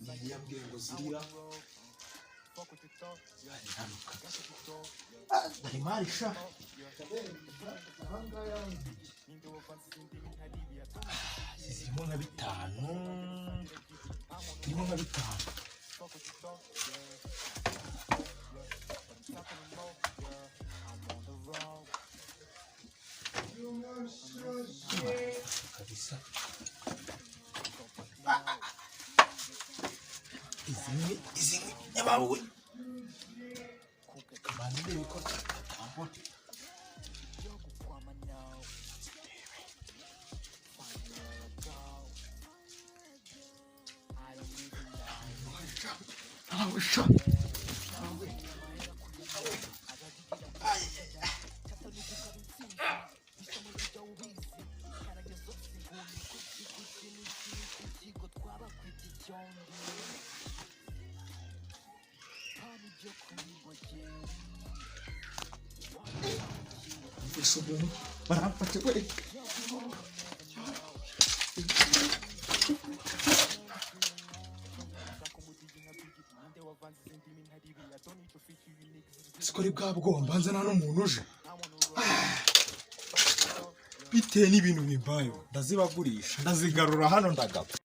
Niyo yambwiye ngo zirira ari hano kabisa. Dore imari sha. Izi zirimo nka 5, zirimo nka 5. Kabisa izi ni izi ni nyabawe, kamanzi, ndebe ko atambona. Ntawe sha, ntawe. Ese ubu baramfashe we? Siko ari bwa bwoba mbanza nta n'umuntu uje bitewe n'ibintu bimbayeho, ndazibagurisha, ndazigarura hano, ndagapfa.